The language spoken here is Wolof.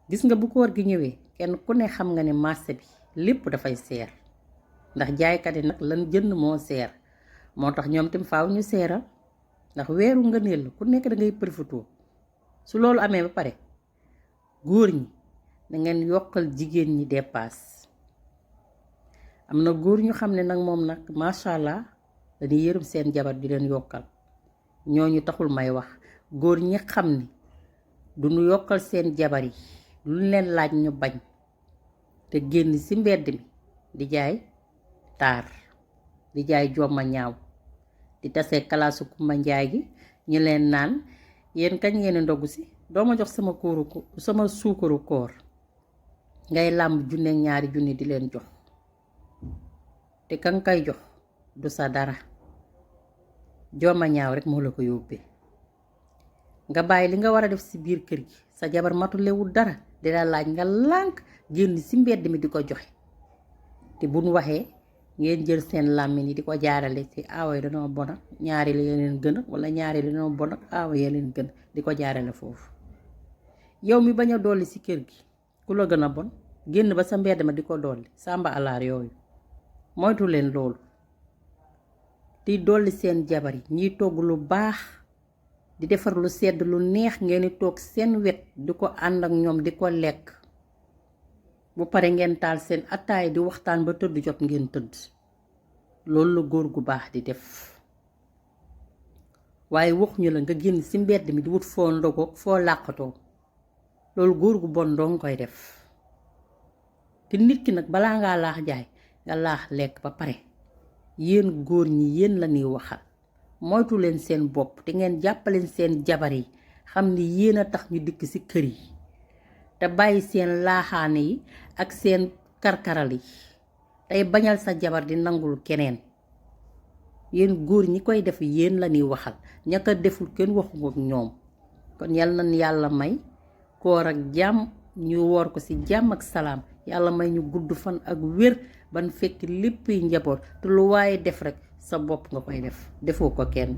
gis nga bu koor gi ñëwee kenn ku ne xam nga ne marché bi lépp dafay seer ndax jaaykat yi nag lan jënd moo seer moo tax ñoom tam faaw ñu seeral ndax weeru ngëneel la ku nekk da ngay profitoo su loolu amee ba pare góor ñi da ngeen yokkal jigéen ñi dépasse am na góor ñu xam ne nag moom nag macha allah dañuy yërëm seen jabar di leen yokkal ñooñu taxul may wax góor ñi xam ni duñu yokkal seen jabar yi luñ leen laaj ñu bañ te génn ci mbedd mi di jaay taar di jaay jomma ñaaw di tasee kalaasu kumba njaay gi ñu leen naan yéen kañ ngeen ndogu si dooma jox sama suukaru koor ngay làmb junne ñaari junni di leen jox te kan kay jox du sa dara jomma ñaaw rek moo la ko yóbbee nga bàyyi li nga war a def ci biir kër gi sa jabar matulewul dara di la laaj nga lànk génn ci mbedd mi di ko joxe te buñ waxee ngeen jël seen làmmiñ yi di ko jaarale ci aawa yi dañoo bon ak ñaari la leen gën wala ñaari la dañoo bon ak aawa yi leen gën di ko jaarale foofu yow mi bañ a dolli ci kër gi ku la gën a bon génn ba sa mbedd ma di ko dolli sàmba alaar yooyu moytu leen loolu di dolli seen jabar yi ñiy togg lu baax di defar lu sedd lu neex ngeen di toog seen wet di ko ànd ak ñoom di ko lekk bu pare ngeen taal seen attaay di waxtaan ba tëdd jot ngeen tëdd loolu la góor gu baax di def waaye waxuñu la nga génn ci mbedd mi di wut foo ndogoog foo làqatoo loolu góor gu bon doo nga koy def te nit ki nag balaa ngaa laax jaay nga laax lekk ba pare yéen góor ñi yéen la ñuy waxal moytu leen seen bopp te ngeen jàppaleen seen jabar yi xam ni yéen a tax ñu dikk ci kër yi te bàyyi seen laaxaane yi ak seen karkaral yi tey bañal sa jabar di nangul keneen yéen góor ñi koy def yéen la ñuy waxal ña ko deful kenn waxu ak ñoom kon yal na yàlla may koor ak jàmm ñu woor ko ci jàmm ak salaam yàlla may ñu gudd fan ak wér ban fekk lépp njaboot te lu waaye def rekk sa bopp nga koy def defoo ko kenn